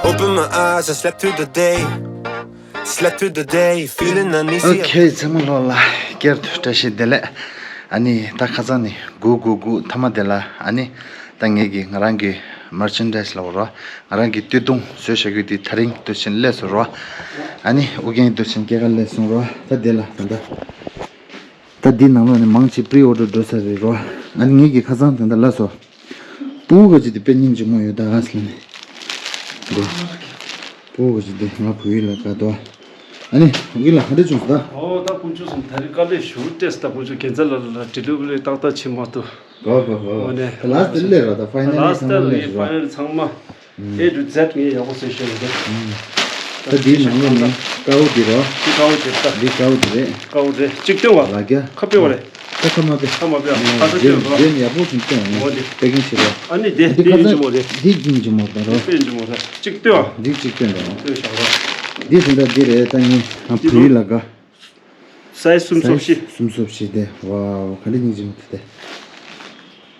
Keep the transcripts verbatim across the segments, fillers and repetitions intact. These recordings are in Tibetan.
Open my eyes and slept through the day. Slept through the day, feeling uneasy. Okay, ཚང་མ་ལོག་ལ་བསྐྱར་དུ་བཀྲ་ཤིས་བདེ་ལེགས། ཨ་ནི་ད་ཁ་སང་ནས་སྒུག་སྒུག་སྒུག་མཐའ་མ་དེ་ལ་ཨ་ནི་ད་ངེད་ཀྱི་ང་རང་གི་མར་ཆན་ཌའི་སི་ལབ་རོ། ང་རང་གི་སྟོད་ཐུང་བཟོས་བཞག་རྒྱུ་དེ་ད་རིང་དུ་ཕྱིན་སླེབས་སོང་རོ། ཨ་ནི་ཨུ་རྒྱན་དུ་ཕྱིན་སྐྱེས་ཀ་སླེབས་སོང་རོ། ད་དེ་ལ་ད་ད། ད་འདི་ནང་ལོགས་ནས་མང་ཆེ་པི་རི་ཨོར་ཌར་འགྲོ་ས་རེད་རོ། ཨ་ནི་ངེད་ཀྱི་ཁ་སང་ད་ལྟ་ལ་སོ། སྤུ་གུ་གཅིག་དེ་དཔེ་སྙིང་རྗེ་མོ་ཡོད་ད་ཨ་སི་ལ་ནི། འགྲོ། སྤུ་གུ་གཅིག་དེ་ང་བུ་ཡིན་ལ་དགའ་དོ། ཨ་ནི་བུ་ཡིན་ལ་ཧ་འདྲ་བྱུང་སོང་ད། ཨོ་ད་དཀོན་མཆོག་གསུམ་ད་རེས་དཀའ་ལས་ཞུ་སྤྲད་ད་དཀོན་མཆོག་གན་ཚ་ལ་ལ་ལ་འབྲི་ལུགས་ལས་ཏག་ཏག་ཆེ་མ་ཏོ། གོ་གོ་གོ། ཨོ་ནས། ད་ལ་སི་ཊི་ལས་རོ་ད་ཕའི་ནལ་ལ་ལི་ཚང་མ་ལས་རོ། ཕའི་ནལ་ཚང་མ། ཨེ་ཊུ་ཛེཌ་ངས་ཡག་པོ་བཟོས་ཤེས་རེད། ད་འདིའི་ནང་ལོགས་ནས་དཀར་པོ་འདི་རོ། འདི་དཀར་པོ་འདི་ལྟ། འདི་དཀར་པོ་འདི་རེད། དཀར་པོ་རེད། གཅིག་སྟོན་བ། ལ་རྒྱ། ཁ་སྤེལ་བ་རེད། ད་ཁ་མ་སྤེལ། ཁ་མ་སྤེལ། ཁ་ཚ་སྟོན་རོ། རྗེས་ནས་ཡག་པོ་ཞིག་སྟོན་ཨ་ནི། འོ་འདི། པེ་ཀིང་བྱེད་རོ། ཨ་ནི་འདི་འདི་ཡིན་གཅིག་མོ་རེད། འདི་ཡིན་གཅིག་མོ་རེད། འདི་སྟོན་གཅིག་མོ་རེད། གཅིག་སྟོན་བ། འདི་གཅིག་སྟོན་རོ། སྟོན་བཞག་རོ། འདི་དེ་འདྲ་འདི་རེད་ད་ངས་ང་བུ་ཡིན་ལ་དགའ། སའི་ཛི་སུམ་ཅུ་སོ་བཞི། སའི་ཛི་སུམ་ཅུ་སོ་བཞི་དེ། ཝའོ་ག་འདྲ་སྙིང་རྗེ་མོ་དེ་དེ།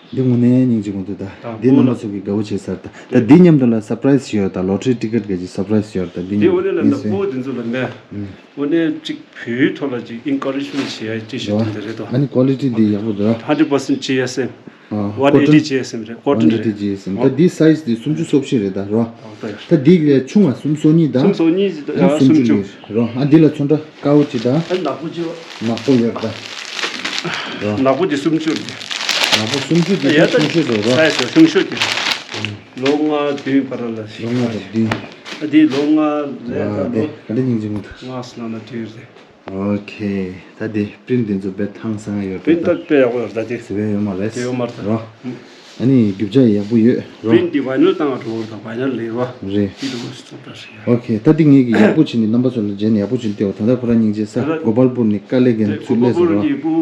འདི་དངོས་གནས་སྙིང་རྗེ་མོ་འདུག་ད། ད་འདི་རྣམ་པ་ཚོ་གིས་དགའ་པོ་བྱེད་ས་རེད་ད། ད་འདི་མཉམ་དུ་ལ་སར་པ་རའི་ཛི་ཡོད་ད། ལོ་ཊ་རི་ཊི་ཀེ་ཊི་ག་ཅིག་སར་པ་རའི་ཛི་ཡོད་ད། འདི་འདི་མཉམ་དངོས་གནས་ལ་ན་མིས་སྤུ་གུ་འདི་ཚོ་ལ་ནས། ཨུམ། དངོས་གནས་གཅིག་བོད་ཡིག་ཐོག་ལ་ཅིག་ཨིན་ཀ་རེ་ཇི་མེན་ཊི་བྱེད་ཡ་ཅིག་ཞིག་རོ། འདི་འདྲ་རེད་དོ། ཨ་ནི་ཀོ་ལི་ཊི་འདི་ཡག་པོ་འདུག་ར། ཧན་ཌེ་རེཌ་པར་སེན་ཊི་ཇི་ཨེསི་ཨེམ། ཨ། ཝན་ཨེ་ཊི་ཇི་ཨེསི་ཨེམ་རེད། ཀོ་ཊོན་རེད། ཝན་ཨེ་ཊི་ཇི་ཨེསི་ཨེམ། ད་འདི་སའི་ཛི་འདི་སུམ་ཅུ་སོ་བཞི་རེད་ད་རོ། ཨོ་ད་ཡ། ད་འདི་ལས་ཆུང་བ་སུམ་ཅུ་སོ་གཉིས་ད། སུམ་ཅུ་སོ་གཉིས་ད་ཨ་ཡ་སུམ་ཅུ་སུམ་ཅུ་གཉིས་རོ། ཨ་འདི་ལ་ཚོན་ཁྲ། དཀར་པོ་གཅིག་དང་། ཨ་ནག་པོ་གཅིག་ནག་པོ་ཡོད་ད། རོ། ནག་པོ་དེ་སུམ་ཅུ་རེད། ནག་པོ་སུམ་ཅུ་དེ་ཡ་ད་ཆུང་ཤོས་རེད་རོ། ས་ཡ་ཆུང་ཤོས་དེ། ལོ་ལྔ་བདུན་བར་ལ་ཞིག་ལོ་ལྔ་དང་བདུན། ཨ་དེ་ལོ་ལྔ་ལས་ད་ལོ། ཨ་དེ་ག་འདྲ་སྙིང་རྗེ་མོ་འདུག་ལྔ་སྣ་ན་བདུན་རེད། ཨོ་ཁེ། ད་དེ་པི་རིན་ཊི་དེ་ཚོ་དཔེ་ཐང་སང་ཡོད་པི་རིན་ཊི་ད་དཔེ་ཡག་པོ་ཡོད་ད་དེ། ཟེར་བའི་ཡོད་མ་རེད། དེ་ཡོད་མ་རེད་ད། རོ། ཨ་ནི་རྒྱུ་ཆ་ཡག་པོ་ཡོད་རོ། པི་རིན་ཊི་དེ་ཝའི་ནལ་བཏང་བ་འགྲོ་བ་དང་ཝའི་ནལ་ལས་རོ། རེད། དེ་རུ་སོ་འདྲ་ཞིག་ཡ། ཨོ་ཁེ། ད་དེ་ངེད་ཀྱིས་ཡག་པོ་བྱས་ནས་རྣམ་པ་ཚོ་ལ་མཇལ་ནས་ཡག་པོ་བྱས་ནས་སྟེར་བ། ད་ལྟ་ཁོ་རང་སྙིང་རྗེ་ས་ད་ལྟ་གོ་པལ་པུར་ནས་དཀའ་ལས་རྒན་ཚུར་སླེབས་སོང་རོ། གོ་པལ་པུར་གྱི་སྤུ་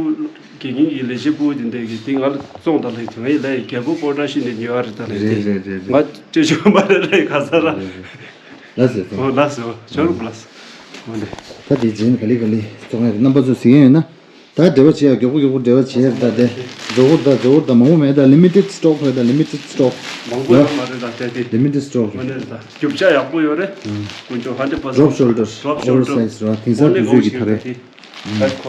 དགེ་རྒན་གྱི་ལས་བྱེད་སྤུ་དེ་འདྲ་གི་དེ་ང་ལ་བཙོང་དང་ལས་དེ་ང་ཡི་ལས་རྒྱལ་པོ་པོ་ཊ་ཤི་ནས་ཉོ་བ་རེད་ད་ལས་དེ། རེད་རེད་རེད་རེད། ང་སྤྲད་ཆོག་མ་རེད་ལས་ག་ས་ར། རེད་རེད། ལགས་སོ། ཨོ་ལགས་སོ། ཆོག་རུ་ལགས་སོ། ཨོ་ནས། ད་དེ་རྗེས་ག་ལེ་ག་ལེ་བཙོང་ཡ་རེད། རྣམ་པ་ཚོ་གཟིགས་ཡ་ཡོད་ན། ད་འབྲེལ་བ་བྱེད་ཡ་མགྱོགས་པོ་མགྱོགས་པོ་འབྲེལ་བ་བྱེད་ཡ་རེད། ད་དེ་རྫོགས་པོ་ད་རྫོགས་པོ་ད་མང་པོ་མེད། ད་ལི་མི་ཊེཌ་སི་ཊོག་རེད། ད་ལི་མི་ཊེཌ་སི་ཊོག་མང་པོ་ཡོད་མ་རེད་ད་དེ་དེ། ལི་མི་ཊེཌ་སི་ཊོག་རེད། ཨོ་ནས་ད་རྒྱུ་ཆ་ཡག་པོ་ཡོད་རེད། ཨང་། དཀོན་མཆོག་ཧན་ཌེཌ་པར་སེན་ཊི། ཌོབ་ཤོལ་ཌར། ཌོབ་ཤོལ་ཌར། ཨོ་ཝར་སའི་ཛི་རེད། དེང་སང་དུས་ཚོད་ཀྱི་ད་རེད། ཨང་།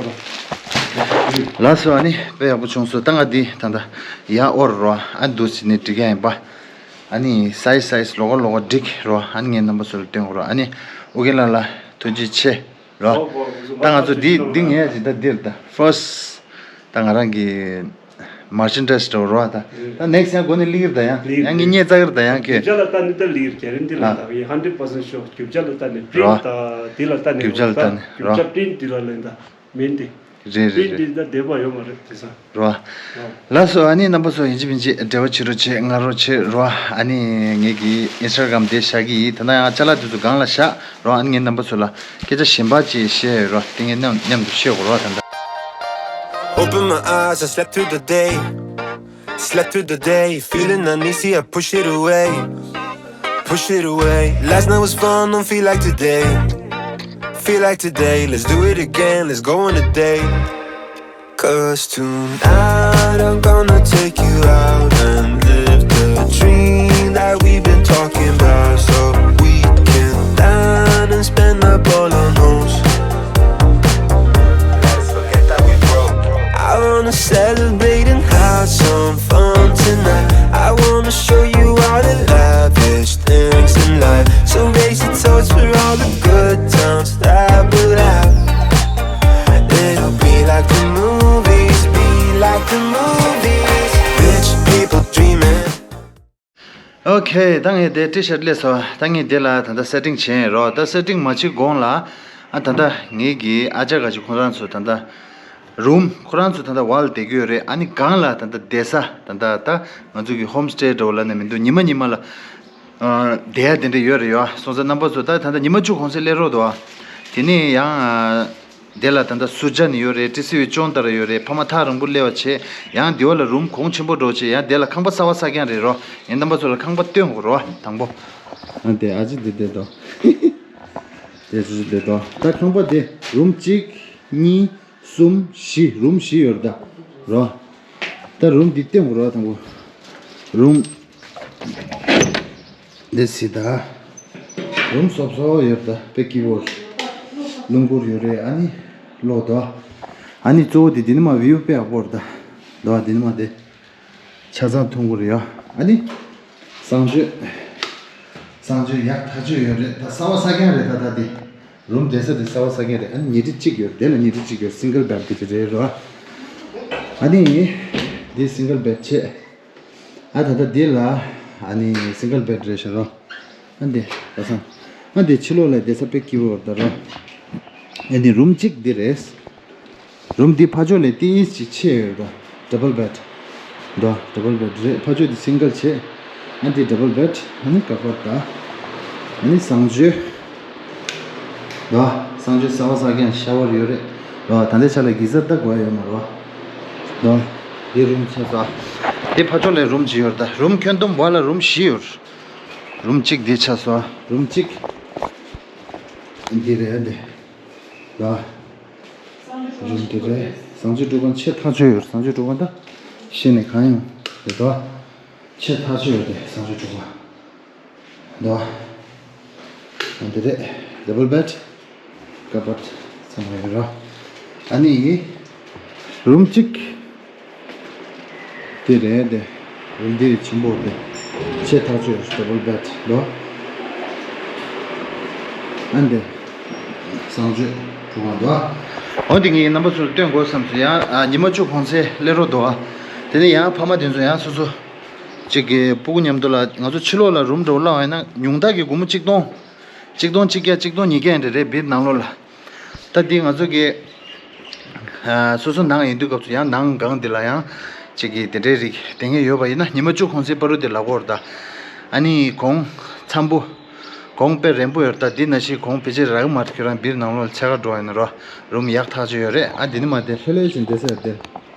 ལགས་སོ། ཨ་ནི་དཔེ་ཡག་པོ་བྱུང་སོང་། ད་ང་འདི་ད་ལྟ་ཡར་དབོར་རོ། ཨ་འདུག་སེ་ནས་སྒྲིག་ཡ་ཡིན་པ། ཨ་ནི་སའི་ཛི་སའི་ཛི་ལོགས་ཀ་ལོགས་ཀ་སྒྲིག་རོ། ཨ་ནི་ངས་རྣམ་པ་ཚོ་ལ་སྟོན་དགོས་རོ། ཨ་ནི་ཨོ་རྒྱན་ལགས་ལ་ཐུགས་རྗེ་ཆེ་རོ། ཨོ་ཧོ། ད་ང་ཚོ་འདི་འདི་ངས་ཅི་ད་འདིར་ད་ཕར་སི་ཊི་ད་ང་རང་གི་མར་ཆན་ཌའི་སི་འདྲ་བོ་རོ། ད་ད་ནེག་སི་ཊི་ཡང་སྒོ་ནས་སླེབས་ཀྱི་རེད། ད་ཡང་ཡང་ངས་རྙེད་ཚར་གྱི་རེད། ད་ཡང་ཁྱེད་རྒྱུ་ཆ་ལ་ལྟ་ནས་ད་སླེབས་ཀྱི་རེད། དེ་རིང་འདི་ལ་ད་ཡིན་ཧན་ཌེཌ་པར་སེན་ཊི་ཤོར། རྒྱུ་ཆ་ལ་ལྟ་ནས་པི་རིན་ཊི་ད་འདི་ལ་ལྟ་ནས་རྒྱུ་ཆ་ལ་ལྟ་ནས་རྒྱུ་ཆ་པི་རིན་ཊི་འདི་ལ་ལེན་ད་མིན་ཏེ། རེད་རེད་པི་རིན་ཊི་རེད། འདི་ད་བསྡད་པ་ཡོད་མ་རེད་དེང་སང་། རོ། ལགས་སོ། ཨ་ནི་རྣམ་པ་ཚོ་ཡིན་གཅིག་མིན་གཅིག་འབྲེལ་བ་བྱེད་རོགས་བྱེད། ང་རོགས་བྱེད་རོ། ཨ་ནི་ངེད་ཀྱི་ཨིན་སི་ཊ་གྷ་རམ་དེ་བཞག་གི་ཡིན། ད་ནང་ཡང་ཅ་ལག་དེ་ཚོ་སྒང་ལ་བཞག་རོ། ཨ་ནི་ངས་རྣམ་པ་ཚོ་ལ་སྐད་ཆ་གཞན་པ་ཅིག་བཤད་ཡོད་རོ། དེ་ངས་མཉམ་མཉམ་དུ་བཤད་དགོས་རོ། ད་ད། Open my eyes, I slept through the day. Slept through the day, feeling uneasy, I push it away. Push it away. Last night was fun, don't feel like today. Feel like today, let's do it again, let's go on a date. Cause tonight I'm gonna take you out and live the dream that we've been talking about. So we can dine and spend up all our notes. I wanna celebrate and have some fun tonight. I wanna show you all the lavish things in life. So raise a toast for all the good times that we'll have. It'll be like the movies, be like the movies. Rich people dreaming. ཨོ་ཁེ། ད་ངས་དེ་ཊི་ཤར་ཊི་སླེབས་སོང་། ད་ངས་དེ་ལ་ད་ལྟ་སེ་ཊིང་བྱས་རོ། ད་སེ་ཊིང་མ་བྱེད་གོང་ལ། ཨ་ད་ལྟ་ངེད་ཀྱི་ཨ་ཅག་ག་ཅིག་ཁོ་རང་ཚོ་ད་ལྟ་རུམ་ཁོ་རང་ཚོ་ད་ལྟ་ཝལ་བསྡད་ཀྱི་ཡོད་རེད། ཨ་ནི་སྒང་ལ་ད་ལྟ་བསྡད་ས་ད་ལྟ་ད་ང་ཚོ་གི་ཧོམ་སི་ཊེ་འདྲ་བོ་ལབ་ན་མི་འདུག་ཉི་མ་ཉི་མ་ལ་ཨ་བསྡད་ཡ་དེ་འདྲ་ཡོད་རེད་ཡོ། སོང་ཙང་རྣམ་པ་ཚོ་ད་ད་ལྟ་ཉི་མ་བཅུ་གོང་ཚད་སླེབས་རོགས་འདུག་ཨ། དེ་ནས་ཡང་ཨ། དེ་ལ་ད་ལྟ་སུ་ཇ་ནི་ཡོད་རེད། ཊི་སི་ཝི་ཅོང་ལྟར་ཡོད་རེད། ཕ་མ་ཐག་རིང་པོ་སླེབས་པ་བྱས། ཡང་དེ་བ་ལ་རུམ་གོང་ཆེན་པོ་འདྲ་བོ་བྱས། ཡང་དེ་ལ་ཁང་པ་གསར་པ་གསར་རྐྱང་རེད་རོ། ངས་རྣམ་པ་ཚོ་ལ་ཁང་པ་སྟོན་དགོས་རོ། དང་པོ། ཨ་དེ་ཨ་ཅེ་འདི་བསྡད་དོ། དེ་སུ་སུ་བསྡད་དོ། ད་ཁང་པ་དེ་རུམ་གཅིག་གཉིས་གསུམ་བཞི། རུམ་བཞི་ཡོད་རེད་ད་རོ། ད་རུམ་འདི་སྟོན་དགོས་རོ། དང་པོ་རུམ་འདི་སི་ད། རུམ་སོབ་སོབ་ཡོད་ད། དཔེ་སྐྱིད་པོ། རླུང་འཁོར་ཡོད་རེད། ཨ་ནི་གློག་དོ། ཨ་ནི་གཙོ་བོ་དེ་འདི་ནི་མ་བིའུ་དཔེ་ཡག་པོ་རེད་ད། དོ་འདི་ནི་མ་དེ། ཆ་ཚང་མཐོང་གི་རེད་ཡ། ཨ་ནི་གསང་སྤྱོད། གསང་སྤྱོད་ཡག་ཐག་ཆོད་ཡོད་རེད་ད། གསར་པ་གསར་རྐྱང་རེད་ད། ད་འདི་རུམ་བསྡད་ས་དེ་གསར་པ་གསར་རྐྱང་རེད། ཨ་ནི་ཉལ་ཁྲི་གཅིག་ཡོད། དེ་ལ་ཉལ་ཁྲི་གཅིག་ཡོད། སིང་གལ་བེད་དེ་རེད་རོ། ཨ་ནི་འདི་སིང་གལ་བེད་བྱས། ཨ་ད་ལྟ་འདི་ལ་ཨ་ནི་སིང་གལ་བེད་རེད་ཤག་རོ། ཨ་འདི་ད་སང་། ཨ་འདི་ཕྱི་ལོགས་ལ་བསྡད་ས་དཔེ་སྐྱིད་པོ་ད་རོ། ཨ་འདི་རུམ་གཅིག་འདི་རེད། རུམ་འདི་ཕར་ཕྱོགས་ལས་ཏིས་ཅིག་ཆེ་ཡོད་ད། ཌབ་བལ་བེད། འདུག་ཌབ་བལ་བེད་རེད། ཕར་ཕྱོགས་འདི་སིང་གལ་བྱས། ཨ་འདི་ཌབ་བལ་བེད། ཨ་ནི་ཀ་པར་ད། ཨ་ནི་གསང་སྤྱོད། འདུག་གསང་སྤྱོད་གསར་པ་གསར་རྐྱང་ཤ་ཝར་ཡོད་རེད། འདུག་ད་ལྟའི་ཆ་ལ་གི་ཛར་ད་དགོས་ཡོད་མ་རེད་པ། འདུག་འདི་རུམ་ཆགས་སོང་། འདི་ཕར་ཕྱོགས་ལས་རུམ་གཅིག་ཡོད་རེད་ད། རུམ་ཁྱོན་བསྡོམས་བར་ལ་རུམ་བཞི་ཡོད། རུམ་གཅིག་འདི་ཆགས་སོང་། རུམ་གཅིག་འདི་རེད་འདི། ལ། རུམ་འདི་རེད། གསང་སྤྱོད་སྒྲུབ་ཁང་ཆེ་ཐག་ཆོད་ཡོད། གསང་སྤྱོད་སྒྲུབ་ཁང་ད་ཤེས་ནས་གང་ཡང་རེད་དོ། ཆེ་ཐག་ཆོད་ཡོད་དེ་གསང་སྤྱོད་སྒྲུབ་ཁང་དོ། འདི་རེད། ཌབ་བལ་བེད། ཀ་པར་ཚང་མ་ཡོད་ར། ཨ་ནི། རུམ་གཅིག་དེ་རེད་དེ། རུམ་དེ་ཆེན་པོ་དེ། ཆེ་ཐག་ཆོད་ཌབ་བལ་བེད་ལོ། ཨ་འདི། གསང་སྤྱོད་གྲུ་ཁང་དོ། འོ་དེ་ངས་རྣམ་པ་ཚོར་སྟོན་དགོས་བསམ་སོང་། ཡང་ཨ་ཉི་མ་བཅུ་གོང་ཚད་སླེབས་རོགས་དོ། དེ་ནས་ཡང་ཕ་མ་དེ་ཚོ་ཡང་སོ་སོ། གཅིག་གི་སྤུ་གུ་མཉམ་དུ་ལ་ང་ཚོ་ཕྱི་ལོགས་ལ་རུམ་འདྲ་བོ་བླངས་ཡོད་ན་ཉུང་མཐའ་གི་སྒོར་མོ་གཅིག་སྟོང་། གཅིག་སྟོང་གཅིག་བརྒྱ་གཅིག་སྟོང་ཉིས་བརྒྱ་འདྲ་རེད་སྦིར་ནང་ལོགས་ལ། ད་འདི་ང་ཚོ་གི་ཨ་སོ་སོ་ནང་ཡིན་དུས་སྐབས་སུ་ཡང་ནང་སྒང་འདི་ལ་ཡང་གཅིག་གི་དེ་འདྲའི་རིགས་དེ་ངེས་ཡོད་པ་ཡིན་ན་ཉི་མ་བཅུ་གོང་ཚད་བར་དུ་དེ་ལབ་དགོས་རེད་ད། ཨ་ནི་གོང་འཚམ་པོ། གོང་དཔེ་རན་པོ་ཡོད་རེད་ད། འདི་ན་ཞིག་གོང་ཕལ་ཆེར་རག་གི་མ་རེད། ཁྱོད་རང་སྦིར་ནང་ལོགས་ལ་ཆ་ག་འགྲོ་ཡིན་ན་རོ། རུམ་ཡག་ཐག་ཆོད་ཡོད་རེད། ཨ་འདི་ནི་མ་དེ་ལྷོད་ལྷོད་ཅིག་བསྡད་ས་ཡོད་དེ།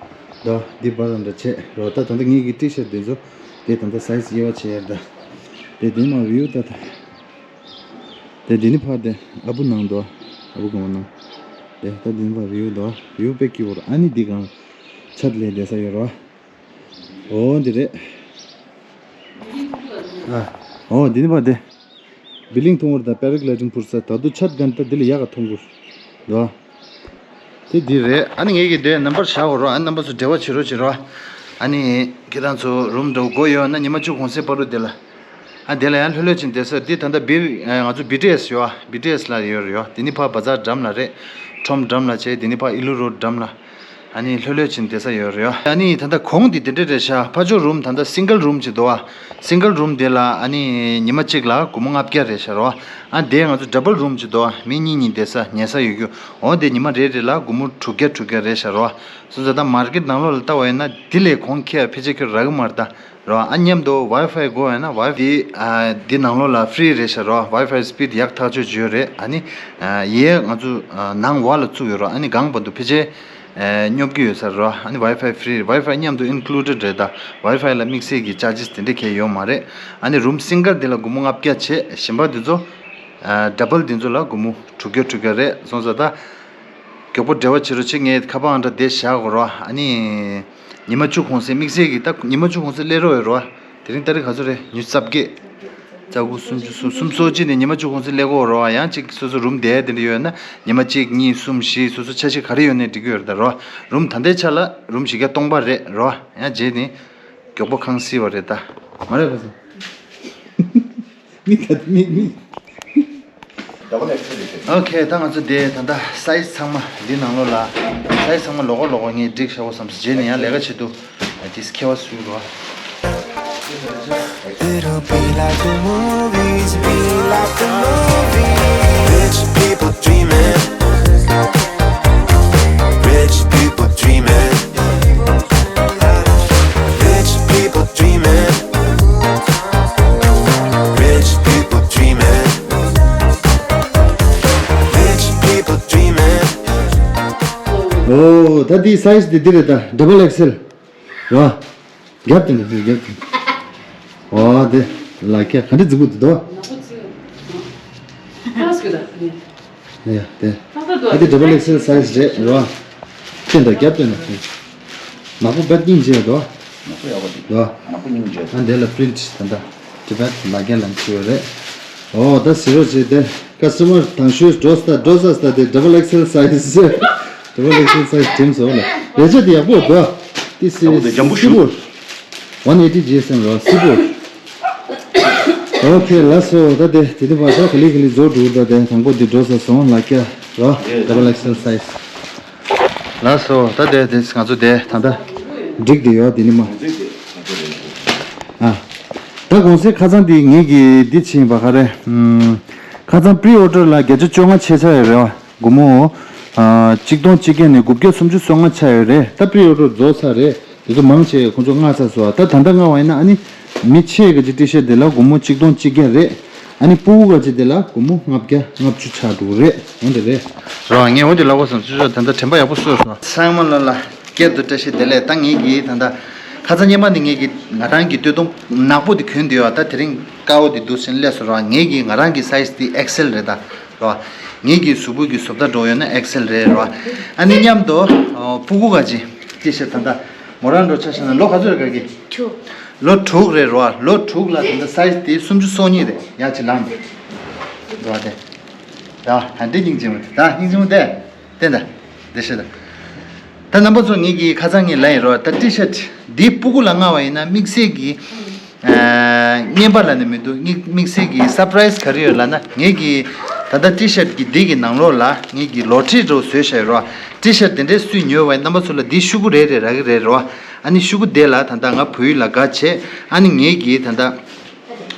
ད་འདི་བར་རང་འདྲ་བྱེད་རོ། ད་ད་ལྟ་ངེད་ཀྱི་ཊི་ཤར་ཊི་འདི་ཚོ་དེ་ད་ལྟ་སའི་ཛི་དབྱེ་བ་བྱེད་ཡ་རེད་ད། དེ་འདི་མ་བིའུ་ད་ད། དེ་འདི་ནི་ཕར་དེ་ཨ་བུ་ནང་དོ། ཨ་བུ་གང་བ་ནང་། དེ་ད་འདི་ནི་ཕར་བིའུ་དོ། བིའུ་དཔེ་སྐྱིད་པོ་རེད། ཨ་ནི་འདི་གང་ཆད་ལས་བསྡད་ས་ཡོད་རོ། འོ་འདི་རེད། ཨ། འོ་འདི་ནི་ཕར་དེ། བི་ལིང་མཐོང་བར་དང་པེ་ར་གི་ལའི་ཌིང་འཕུར་ས་ད་དུང་ཆད་གན་ད་འདི་ལ་ཡག་ག་མཐོང་གུར། འདུག་དེ་འདི་རེད། ཨ་ནི་ངེད་ཀྱི་དེ་ནམ་བར་བཞག་གོ་རོ། ཨ་ནི་རྣམ་པ་ཚོ་འབྲེལ་བ་བྱེད་རོགས་བྱེད་རོགས། ཨ་ནི་ཁྱེད་རང་ཚོ་རུམ་འདྲ་བོ་དགོས་ཡོད་ན་ཉི་མ་བཅུ་གོང་ཚད་བར་དུ་དེ་ལ། ཨ་དེ་ལ་ཡང་ལྷོད་ལྷོད་ཅིག་བསྡད་ས་འདི་ད་ལྟ་སྦིར་ང་ཚོ་བི་ཊི་ཨེས་ཡོད་ཨ། བི་ཊི་ཨེས་ལ་ཡོད་རེད་ཡོད། དེ་ནི་ཕར་བ་ཛར་འགྲམ་ལ་རེད། ཁྲོམ་འགྲམ་ལ་བྱས། དེ་ནི་ཕར་ཨི་ལུ་རོཌ་འགྲམ་ལ། ཨ་ནི་ལྷོད་ལྷོད་ཕྱིན་བསྡད་ས་ཡོད་རེད། ཨ་ནི་ད་ལྟ་གོང་འདི་དེ་འདྲ་རེད་ཤག་ཕར་ཕྱོགས་རུམ་ད་ལྟ་སིང་གལ་རུམ་ཅིག་འདུག་ཨ། སིང་གལ་རུམ་དེ་ལ་ཨ་ནི་ཉི་མ་གཅིག་ལ་སྒོར་མོ་ལྔ་བརྒྱ་རེད་ཤག་རོ། ཨ་དེ་ང་ཚོ་ཌབ་བལ་རུམ་ཅིག་འདུག་ཨ། མི་གཉིས་གཉིས་བསྡད་ས་ཉལ་ས་ཡོད་རྒྱུ། འོ་དེ་ཉི་མ་རེ་རེ་ལ་སྒོར་མོ་དྲུག་བརྒྱ་དྲུག་བརྒྱ་རེད་ཤག་རོ། སོང་ཙང་ད་མར་ཀེཊ་ནང་ལོགས་ལ་ལྟ་བ་ཡིན་ན་དེ་ལས་གོང་ཁེ་ཕལ་ཆེར་ཁྱོད་རག་གི་མ་རེད་ད། རོ། ཨ་མཉམ་དུ་ཝའི་ཕའི་དགོས་ཡོད་ན་ཝའི་ཕའི་འདི་ཨ་འདི་ནང་ལོགས་ལ་ཧྥི་རི་རེད་ཤག་རོ། ཝའི་ཕའི་སི་པིཌ་ཡག་ཐག་ཆོད་ཅིག་ཡོད་རེད། ཨ་ནི་ཨ་ཡས་ང་ཚོ་ཨ་ནང་བ་ལ་བཙུགས་ཡོད་རོ། ཨ་ནི་སྒང་བར་དུ་ཕལ་ཆེར་ཨ་སྙོབ་ཀྱི་ཡོད་ས་རོ། ཨ་ནི་ཝའི་ཕའི་ཧྥི་རི། ཝའི་ཕའི་མཉམ་དུ་ཨིན་ཀླུ་ཌེཌ་རེད་ད། ཝའི་ཕའི་ལ་དམིགས་བསལ་གྱི་ཅར་ཇིས་དེ་འདྲ་གང་ཡང་ཡོད་མ་རེད། ཨ་ནི་རུམ་སིང་གལ་འདི་ལ་སྒོར་མོ་ལྔ་བརྒྱ་བྱས། གཞན་པ་འདི་ཚོ་ཨ་ཌབ་བལ་འདི་ཚོ་ལ་སྒོར་མོ་དྲུག་བརྒྱ་དྲུག་བརྒྱ་རེད། སོང་ཙང་ད། མགྱོགས་པོ་འབྲེལ་བ་བྱེད་རོགས་བྱེད། ངས་ཁ་པར་ཨང་གྲངས་དེ་བཞག་གོ་རོ། ཨ་ནི། ཉི་མ་བཅུ་གོང་ཚད་དམིགས་བསལ་གྱི་ད་ཉི་མ་བཅུ་གོང་ཚད་སླེབས་རོགས་ཡོད་རོ། དེ་རིང་ཏ་རིག་ག་ཚོད་རེད། ཉི་ཤུ་རྩ་བརྒྱད། རྩ་དགུ། སུམ་ཅུ། སོ་གསུམ། སོ་གཅིག་ནས་ཉི་མ་བཅུ་གོང་ཚད་སླེབས་གོ་རོ། ཡང་གཅིག་སོ་སོ་རུམ་བསྡད་དེ་འདྲ་ཡོད་ན་ཉི་མ་གཅིག་གཉིས་གསུམ་བཞི་སོ་སོ་ཆ་ཤས་ག་རེ་ཡོད་ནའི་འགྲིག་གི་ཡོད་རེད་ད་རོ། རུམ་ད་ལྟའི་ཆ་ལ་རུམ་བཞི་བརྒྱ་སྟོང་པ་རེད་རོ། ཡང་རྗེས་ནས་མགྱོགས་པོ་ཁང་བསིལ་བ་རེད་ད། མ་རེད་པ་སོ། མི་ད་མི་མི། ཨོ་ཁེ། ད་ང་ཚོ་དེ་ད་ལྟ་སའི་ཛི་ཚང་མ་འདི་ནང་ལོགས་ལ། སའི་ཛི་ཚང་མ་ལོགས་ཀ་ལོགས་ཀ་ངས་བསྒྲིགས་བཞག་གོ་བསམ་སོང་། རྗེས་ནས་ཡང་ལས་ཀ་བྱེད་དུས་དེ་ཁྱད་པར་སུ་རོ། It'll be like the movies, be like the movies. Rich people dreaming. Rich people dreaming. Rich people dreaming. Rich people dreaming. Rich people dreaming. ཨོ། ད་འདི་སའི་ཛི་འདི་འདི་རེད་ད། ཌབ་བལ་ཨེག་སི་ཨེལ། རོ། རྒྱབ་དེ་ནས་རྒྱབ་དེ། ཨོ་དེ། ལ་ཀྱ་ག་འདྲ་འཛིན་གྱི་འདུག་དོ། ཡ་དེ། ཨ་དེ་ཌབ་བལ་ཨེག་སི་ཨེལ་སའི་ཛི་རེད་རོ། དེ་འདྲ་རྒྱབ་དེ་ནས། ནག་པོ་བེད་སྙིང་རྗེ་འདུག་ནག་པོ་ཡག་པོ་འདུག་དོ། ནག་པོ་སྙིང་རྗེ། ཨ་འདི་ལ་པི་རིན་ཊི་ད་ལྟ་ཊི་བེཊ་ལ་ཀྱ་ལ་བྲིས་ཡོད་རེད། ཨོ་ད་ཟེར་རོགས་བྱེད་དེ། ཀ་སི་ཊ་མར་དང་ཤོས་འགྲོ་ས་འགྲོ་ས་ས་དེ་ཌབ་བལ་ཨེག་སེལ་སའི་ཛི། ཌབ་བལ་ཨེག་སེལ་སའི་ཛི་དྲན་སོང་ལ། རེ་ཆ་དེ་ཡག་པོ་འདུག་ཏི་སི་ཡག་པོ་འདུག་སི་ཇམ་པོ་སི་ཞུ་བོ། ཝན་ཨེ་ཊི་ཇི་ཨེསི་ཨེམ་རོ་སི་བོ། ཨོ་ཁེ་ལགས་སོ། ད་དེ་དེ་དེ་བར་ཤ་ག་ལི་ག་ལི་རྫོགས་འགྲོ། ད་དེ་དང་པོ་དེ་འགྲོ་ས་སོང་ལ་ཀྱ་རོ། ཌབ་བལ་ཨེག་སེལ་སའི་ཛི། ལགས་སོ། ད་དེ་དེ་ང་ཚོ་དེ་ད་ད་འགྲིག་དེ་ཡོད་དེ་ནི་མ། ཨ། ད་གོང་སའི་ཁ་སང་དེ་ངེད་ཀྱི་འདི་ཕྱིན་པ་ག་རེ། ཁ་སང་པི་རི་ཨོ་ཌར་ལ་བརྒྱ་ཆ་བཅོ་ལྔ་ཆད་ཚར་ཡོད་རེད་བ། སྒོར་མོ། ཨ། གཅིག་སྟོང་གཅིག་བརྒྱ་ནས་དགུ་བརྒྱ་སུམ་ཅུ་སོ་ལྔ་ཆགས་ཡོད་རེད། ད་པི་རི་ཨོ་ཌར་རྫོགས་ཚར་རེད། དེ་ཚོ་མང་ཆེ་ཁོང་ཚོ་མངགས་ཚར་སོང་བ། ད་ད་ལྟ་མངགས་པ་ཡིན་ན་ཨ་ནི་མི་ཆེ་ག་ཅིག་ཊི་ཤར་ཊི་དེ་ལ་སྒོར་མོ་གཅིག་སྟོང་གཅིག་བརྒྱ་རེད། ཨ་ནི་སྤུ་གུ་ག་ཅིག་དེ་ལ་སྒོར་མོ་ལྔ་བརྒྱ་ལྔ་བཅུ་ཆགས་འགྲོ་གི་རེད། འོན་ཏེ་རེད། རོ། ངས་འོན་ཏེ་ལབ་པ་སོང་། ཚུར་ཚུར་ད་ལྟ་དྲན་པ་ཡག་པོ་གསོས་སོང་། ཚང་མ་ལ་ལ་སྐྱེལ་དུ་བཀྲ་ཤིས་བདེ་ལེགས། ད་ངེད་ཀྱིས་ད་ལྟ་ཁ་སང་སྔོན་མ་ནས་ངེད་ཀྱིས་ང་རང་གི་སྟོད་ཐུང་ནག་པོ་དེ་གྱོན་བསྡད་ཡོད། ད་དེ་རིང་དཀར་པོ་དེ་འདུག་ཟེར་ནས་སླེབས་སོང་རོ། ངེད་ཀྱིས་ང་རང་གི་སའི་ཛི་དེ་ཨེག་སེལ་རེད་ད། རོ། ངེད་ཀྱི་གཟུགས་པོ་གི་བཟོ་ལྟ་འགྲོ་ཡོད་ན་ཨེག་སེལ་རེད་རོ། ཨ་ནི་མཉམ་དུ་ཨོ་སྤུ་གུ་ག་ཅིག་ཊི་ཤར་ཊི་ད་ལྟ་མོ་རང་འགྲོ་ཆ་བཞག་ན་ལོ་ག་ཚོད་རེད་ག་གི། ལོ་དྲུག་རེད་རོ། ལོ་དྲུག་ལ་ད་ལྟ་སའི་ཛི་དེ་སུམ་ཅུ་སོ་གཉིས་རེད། ཡ་ཅི་ལངས་རོ་དེ། ད་ད་འདི་སྙིང་རྗེ་མོ་རེད། ད་སྙིང་རྗེ་མོ་དེ་དེ་ད་དེ་ཤེས་ད། ད་རྣམ་པ་ཚོ་ངེད་ཀྱི་ཁ་སང་ངས་ལབ་ཡིན་རོ། ད་ཊི་ཤར་ཊི་འདི་སྤུ་གུ་ལ་མངགས་པ་ཡིན་ན་དམིགས་བསལ་གྱི་ཨ། རྔན་པ་ལབ་ནས་མི་འདུག་དམིགས་དམིགས་བསལ་གྱི་སར་པ་རའི་ཛི་ག་རེ་ཡོད་ལབ་ན། ངེད་ཀྱི་ད་ལྟ་ཊི་ཤར་ཊི་གི་འདི་གི་ནང་ལོགས་ལ་ངེད་ཀྱི་ལོ་ཊ་རི་འདྲ་བོ་བཟོས་བཞག་ཡོད་རོ། ཊི་ཤར་ཊི་དེ་འདྲའི་སུས་ཉོས་པ་ཡིན་རྣམ་པ་ཚོ་ལ་འདི་ཤོག་གུ་རེ་རེ་རག་གི་རེད་རོ། ཨ་ནི་ཤོག་གུ་དེ་ལ་ད་ལྟ་ང་བོད་ཡིག་ལ་དགའ་བྱས། ཨ་ནི་ངེད་ཀྱི་ད་ལྟ་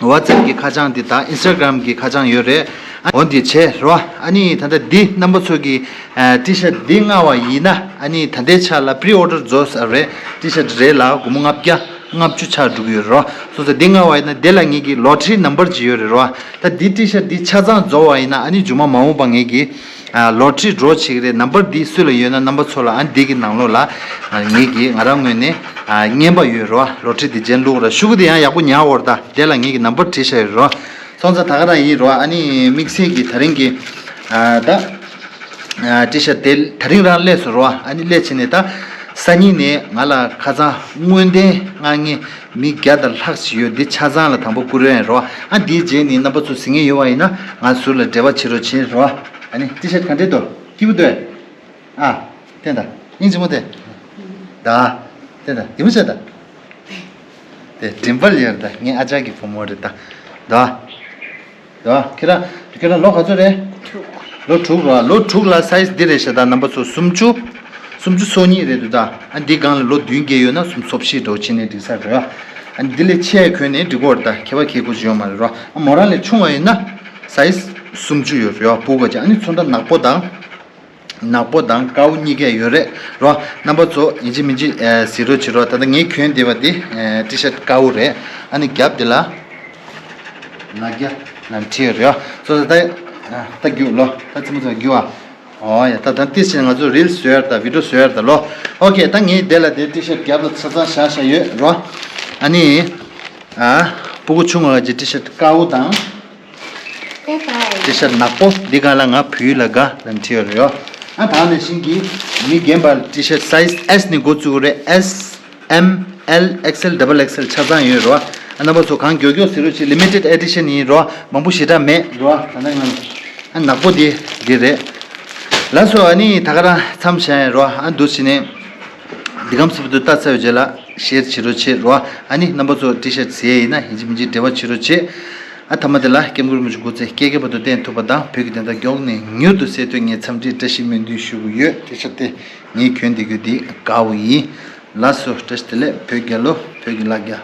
ཝ་ཊི་སེབ་གི་ཁ་བྱང་འདི་དང་ཨིན་སི་ཊ་གྷ་རམ་གི་ཁ་བྱང་ཡོད་རེད། ཨ་འོ་འདི་བྱས་རོ། ཨ་ནི་ད་ལྟ་འདི་རྣམ་པ་ཚོ་གི་ཨ། ཊི་ཤར་ཊི་འདི་མངགས་པ་ཡིན་ན་ཨ་ནི་ད་ལྟའི་ཆ་ལ་པི་རི་ཨོ་ཌར་རྫོགས་ཚར་རེད། ཊི་ཤར་ཊི་རེ་ལ་སྒོར་མོ་ལྔ་བརྒྱ་ལྔ་བཅུ་ཆགས་འགྲོ་གི་ཡོད་རོ། སོང་ཙང་འདི་མངགས་པ་ཡིན་ན་འདི་ལ་ངེད་ཀྱི་ལོ་ཊ་རི་ནམ་བར་ཅིག་ཡོད་རེད་རོ། ད་འདི་ཊི་ཤར་ཊི་འདི་ཆ་ཚང་རྫོགས་པ་ཡིན་ན་ཨ་ནི་མཇུག་མ་མ་འོངས་པ་ངེད་ཀྱི་ཨ། ལོ་ཊ་རི་ཌོ་བྱེད་ཀྱི་རེད། ནམ་བར་འདི་སུ་ལ་ཡོད་ན་རྣམ་པ་ཚོ་ལ་ཨ་འདི་གི་ནང་ལོགས་ལ་ཨ། ངེད་ཀྱི་ང་རང་ངོས་ནས་ཨ། རྔན་པ་ཡོད་རོ། ལོ་ཊ་རི་འདི་རྗེས་ལུག་ར། ཤོག་གུ་འདི་ཡང་ཡག་པོ་ཉར་འོར་ད། དེ་ལ་ངེད་ཀྱི་ནམ་བར་བྲིས་བཞག་ཡོད་རོ། སོང་ཙང་ད་ག་རང་ཡིན་རོ། ཨ་ནི་དམིགས་བསལ་གྱི་ད་རིང་གི་ཨ། ད་ཨ། ཊི་ཤར་ཊི་དེ་ད་རིང་རང་སླེབས་སོང་རོ། ཨ་ནི་སླེབས་བྱས་ནས་ད་སང་ཉིན་ནས་ང་ལ་ཁ་སང་དངོས་བདེན་མངགས་མཁན་མི་བརྒྱ་དང་ལྷག་ཅིག་ཡོད། འདི་ཆ་ཚང་ལ་དང་པོ་བསྐུར་ཡ་ཡིན་རོ། ཨ་འདིའི་རྗེས་ནས་རྣམ་པ་ཚོ་གཟིགས་མཁན་ཡོད་པ་ཡིན་ན་ང་ཟུར་ལ་འབྲེལ་བ་བྱེད་རོགས་བྱེད་རོ། ཨ་ནི་ཊི་ཤར་ཊི་ག་འདྲས་འདུག་སྐྱིད་པོ་འདུག་ཨ། ཏན་ཏན། སྙིང་རྗེ་མོ་དེ། ད། ཏན་ཏན་ཡིན་མོ་བྱས་ད། དེ་མགྲིན་པ་ལ་ཡོད་ད། ངའི་ཨ་ཅག་གི་བུ་མོ་རེད་ད། ད། ད། ཁྱེད་རང་ཁྱེད་རང་ལོ་ག་ཚོད་རེད། ལོ་དྲུག་རོ། ལོ་དྲུག་ལ་སའི་ཛི་འདི་རེད་ཤག་ད་རྣམ་པ་ཚོ་སུམ་ཅུ། སུམ་ཅུ་སོ་གཉིས་རེད་འདུག་ད། ཨ་འདི་སྒང་ལ་ལོ་བདུན་བརྒལ་ཡོད་ན་སུམ་ཅུ་སོ་བཞི་འདྲ་བོ་ཕྱིན་ནས་འགྲིག་ས་རེད། ཨ་འདི་ལས་ཆེ་གོན་ནས་འགྲིག་གོ་རེད་ད། ཁྱད་པར་གྱི་གོ་ཅི་ཡོད་མ་རེད་རོ། ཨ་མོ་རང་ལས་ཆུང་བ་ཡིན་ན་སའི་ཛི་སུམ་ཅུ་ཡོད་རེད། སྤུ་གུ་ག་ཅིག་ཨ་ནི་ཚོན་ཁྲ་ནག་པོ་དང་། ནག་པོ་དང་དཀར་པོ་གཉིས་ཀ་ཡོད་རེད་རོ། རྣམ་པ་ཚོ་ཡིན་གཅིག་མིན་གཅིག་ཨ། གཟིགས་རོགས་བྱེད་རོགས། ད་ལྟ་ངས་གྱོན་བསྡད་པ་འདི་ཨ། ཊི་ཤར་ཊི་དཀར་པོ་རེད། ཨ་ནི་རྒྱབ་འདི་ལ་ལ་རྒྱ་ལ་བྲིས་ཡོད་རེད་རོ། སོ་སོ་ད་ཨ། ད་རྒྱུགས་ལོ། ད་ཙི་མོ་ཚོ་རྒྱུགས་ཨ། ཨོ་ཡ། ད་ད་ཏི་ཕྱིན་ང་ཚོ་རིལ་བཟོས་ཡར་ད་བི་ཌིའོ་བཟོས་ཡར་ད་ལོ། ཨོ་ཁེ། ད་ངས་དེ་ལ་དེ་ཊི་ཤར་ཊི་རྒྱབ་ལ་ཆ་ཚང་བཞག་བཞག་ཡོད་རོ། ཨ་ནི་ཨ། སྤུ་གུ་ཆུང་བ་གི་ཊི་ཤར་ཊི་དཀར་པོ་དང་། ཊི་ཤར་ཊི་ནག་པོ་འདི་སྒང་ལ་ང་བོད་ཡིག་ལ་དགའ་ལབ་བྲིས་ཡོད་རེད་ཡོ། ཨ་ད་ནང་བཞིན་གྱི་མི་རྒན་པ་ཊི་ཤར་ཊི་སའི་ཛི་ཨེས་ནས་འགོ་བཙུགས་རེད། ཨེས། ཨེམ། ཨེལ། ཨེག་སི་ཨེལ། ཌབ་བལ་ཨེག་སི་ཨེལ་ཆ་ཚང་ཡོད་རེད་བ། ཨ་རྣམ་པ་ཚོ་གང་མགྱོགས་མགྱོགས་གཟིགས་རོགས་བྱེད། ལི་མི་ཊེཌ་ཨེ་ཌི་ཤན་ཡིན་རེད་བ། མང་པོ་ཞེ་དྲག་མེད་རེད་བ། ད་ལྟ་ང་ཨ་ནག་པོ་འདི་འདི་རེད། ལགས་སོ། ཨ་ནི་ད་ག་རང་མཚམས་བཞག་ཡིན་རེད་བ། ཨ་འདུག་བྱས་ནས་འདི་གམ་སི་པོ་དུ་ལྟ་ཚར་བའི་རྗེས་ལ་ཤེར་བྱེད་རོགས་བྱེད་རེད་བ། ཨ་ནི་རྣམ་པ་ཚོ་ཊི་ཤར་ཊི་ཟེར་ཡིན་ན་ཡིན་གཅིག་མིན་གཅིག་འབྲེལ་བ་བྱེད་རོགས་བྱེད། ཨ་མཐའ་མ་དེ་ལ་སྐྱབས་མགོན་རིན་པོ་ཆེ་འགོ་བཙུགས་སྐྱེ་རྒ་བར་དུ་བརྟན་ཐུབ་པ་དང་བོད་ཀྱི་བདེན་མཐའ་མགྱོགས་ནས་མྱུར་དུ་གསལ་ཐུབ་ངས་འཚམས་འདྲིའི་བཀྲ་ཤིས་སྨོན་འདུན་ཞུ་གི་ཡོད། ཊི་ཤར་ཊི་དེ་ངས་གྱོན་བསྡད་རྒྱུ་འདི་དཀར་པོ་ཡིན། ལགས་སོ། བཀྲ་ཤིས་བདེ་ལེགས། བོད་རྒྱལ་ལོ། བོད་ཀྱི་ལ་རྒྱ།